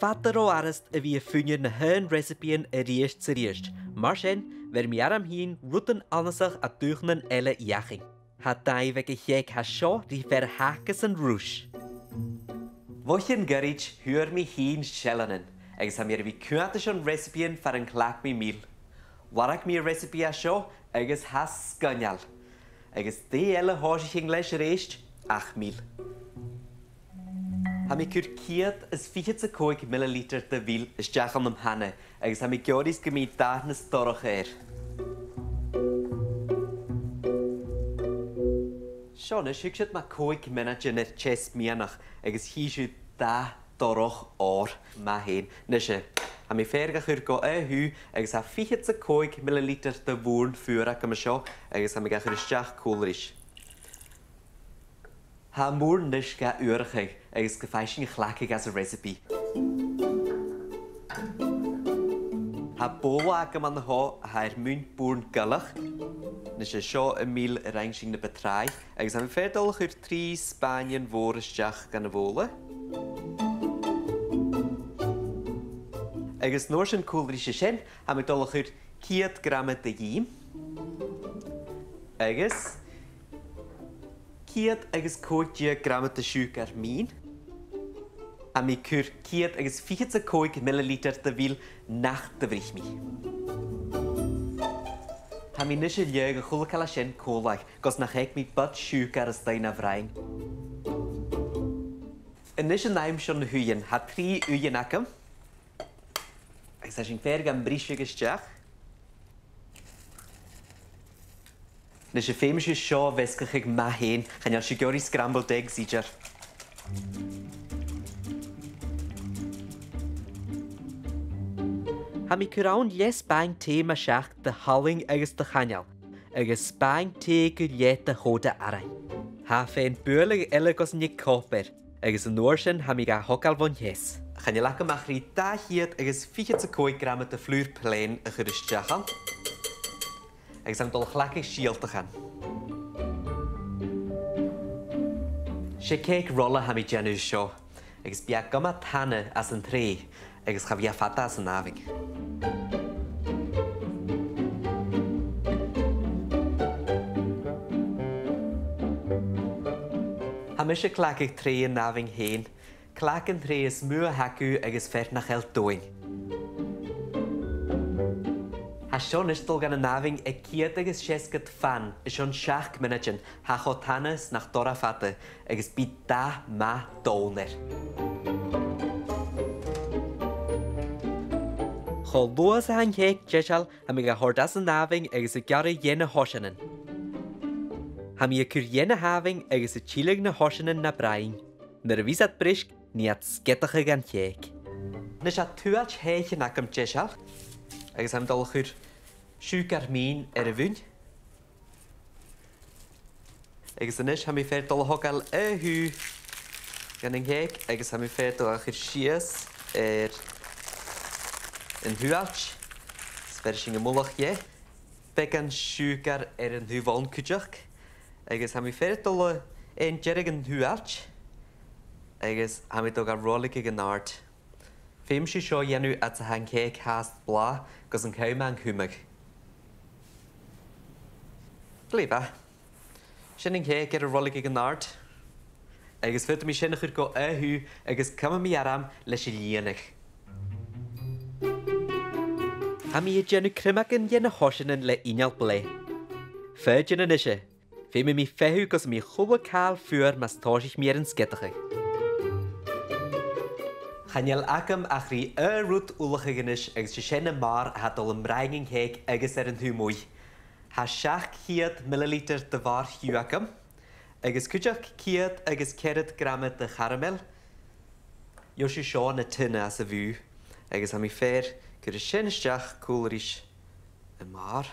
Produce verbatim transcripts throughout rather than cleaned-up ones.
Fada ro fhurasta a bhith a' fuine na h-aon reasabaidhean a-rithist 's a-rithist. Mar sin, bheir mi orm fhìn rudan annasach à dùthchannan eile fheuchainn. Tha dàimh aig a' chèic tha seo ri fear a th' aca san Ruis. Bho chionn ghoirid fhuair mi fhìn seilleanan, agus tha mi air a bhith a' coimhead airson reasabaidhean far an cleachd mi mil. Lorg mi an reasabaidh a tha seo agus tha e sgoinneil. Agus dè eile a thòisichinn leis a-rithist ach mil. Tha mi a' cur ceud is fichead 's a còig millilitear de mhil a-steach ann am pana, agus tha mi ag iarraidh gum bi dath nas dorcha air. Seo a-nis, thug siud mu chòig mionaidean air teas meadhanach, agus chì sibh dath dorch òir math fhèin. A-nis, tha mi fhèin ga chur gu aon taobh, agus tha fichead 's a còig millilitear de bhùrn fuar agam an seo, agus tha mi ga chur a-steach còmhla ris. Tha am bùrn a-nis ga fhuarachadh agus gum faigh sinn a chleachdadh às an reasabaidh. Tha bobhla agam an seo a tha air muin bùrn goileach. A-nis, seo am mil a rinn sinn na bu tràithe, agus tha mi fhèin a' dol a chur trì spàinean mhòra a-steach dhan a' bhobhla. Agus an uair sin, còmhla ris sin, tha mi a' dol a chur ceud grama de dh'ìm. Agus ceud agus còig deug grama de shiùcar mìn. Tha mi a' cur ceud agus fichead 's a còig millilitear de mhil nach do bhruich mi. Tha mi a-nis a' leaghadh a h-uile càil sin còmhla, gus nach fhaic mi bud siùcair a-staigh na bhroinn. A-nis an aimsir na h-uighean, tha trì uighean agam. Agus tha sinn fhèin gam briseadh a-steach. A-nis, feumaidh sibh seo a mheasgachadh math fhèin, chan eil sibh ag iarraidh scrambled eggs idir. Tha mi a' cur ann leth spàin tì mu seachd de shalainn agus de chaineal, agus spàin tì gu leth de shòda arain. Tha feum bualadh eile gus an tig cop air, agus an uair sin tha mi ga thogail bhon teas. Chan eil agam ach ri dà cheud agus fichead 's a còig grama de flùr plèan a chur a-steach ann. Agus tha mi a' dol a chleachdadh sìoltachan. 'S e cèic rolla a tha mi a' dèanamh seo, agus bidh e gu math tana às an t-sreath, agus cha bhi e fada às an àmhainn. Tha mise a' cleachdadh treidhe an àmhainn fhèin. Cleachd an treidhe as motha a th' agaibh agus fear nach eil domhainn. Tha seo a-nis a' dol dhan an àmhainn aig ceud agus seasgad fan airson seachd mionaidean, tha e cho tana 's nach toir e fada, agus bidh dath math donn air. Cho luath 's a tha an cèic deiseil, tha mi ga thoirt às an àmhainn agus a' gearradh dha na h-oiseanan. Tha mi a' cur dha na h-àmhainn agus a' tilleadh na h-oiseanan na broinn. Nuair a bhios iad brisk, nì iad sgeadachadh dhan chèic. A-nis, tha tuill-sheithe agam deiseil, agus tha mi a' dol a chur siùcar mìn air a mhuin. Agus a-nis, tha mi fhèin a' dol a thogail a thaobh dhen an cèic, agus tha mi fhèin a' dol a chur sìos air an tuill. Is bheir sinn am mullach dheth. Beagan siùcair air an taobh ann cuideachd. Agus tha mi fhèin a' dol a, aon deireadh an tuill. Agus tha mi a' dol ga roiligeadh an-àird. Feumaidh sibh seo a dhèanamh fhad 's a tha an cèic fhathast blàth, gus an cùm e an cumadh. Glè mhath. Sin an cèic air a roiligeadh an-àird. Agus faodaidh mi sin a chur gu aon taobh agus cumaidh mi orm leis a lìonadh. Tha mi a' dèanamh criomagan dha na h-oiseanan le inneal bleth. Foighidinn a-nise. Feumaidh mi feitheamh gus am bi a h-uile càil fuar mus tòisich mi air an sgeadachadh. Chan eil agam ach ri aon rud ullachadh a-nis agus 's e sin am màr a tha a' dol am broinn an chèic agus air an taobh a-muigh. Tha seachd ceud millilitear de mhàr-chiùil agam, agus cuideachd ceud agus ceathrad grama de charamail. Gheibh sibh seo ann an tiona às a' bhùth, agus tha mi fhèin a' cur sin a-steach còmhla ris am màr.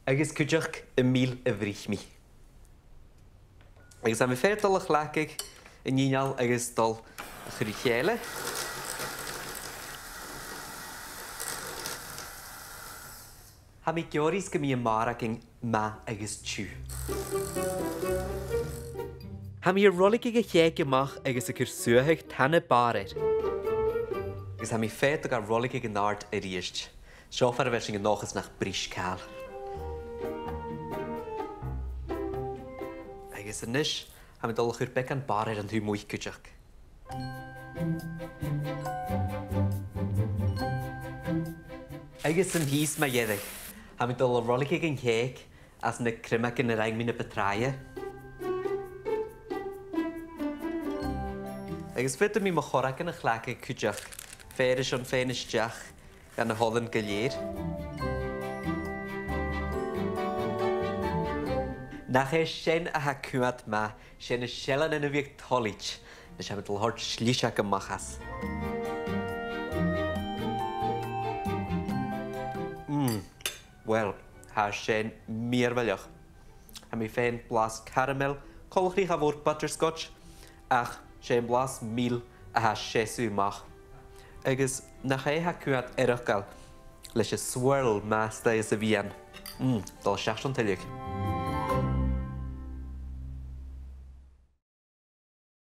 Agus cuideachd am mil a bhruich mi. Agus tha mi fhèin a' dol a chleachdadh an inneal agus a' dol a chur ri chèile. Tha mi ag iarraidh gum bi am màr againn math agus tiugh. Tha mi a' roiligeadh a' chèic a-mach agus a' cur suathadh tana-barr air. Agus tha mi a' feuchainn ri roiligeadh an-àird a-rithist. Seo far a bheil sinn an dòchas nach bris càil. Agus a-nis, tha mi a' dol a chur beagan barr air an taobh a-muigh cuideachd. Agus an pìos mu dheireadh, tha mi a' dol a roiligeadh an cèic anns na criomagan a rinn mi na bu tràithe. Agus faodaidh mi mo chorragan a chleachdadh cuideachd, fear a-steach is fear a-steach, dha na h-oilean gu lèir. Nach e sin a tha coimhead math, sin na seilleanan a bhiodh toilichte, nuair a tha mi a' dol a thoirt sliseag a-mach às. Mm, uill, tha sin mìorbhaileach. Tha mi a' faighinn blas caramel, coltach ri cha mhòr butterscotch, ach 's e am blas mil a tha a' seasamh a-mach. Agus nach e a tha coimhead eireachdail leis an swirl math a-staigh sa mheadhan. Mm, dol a-steach san tuilleadh.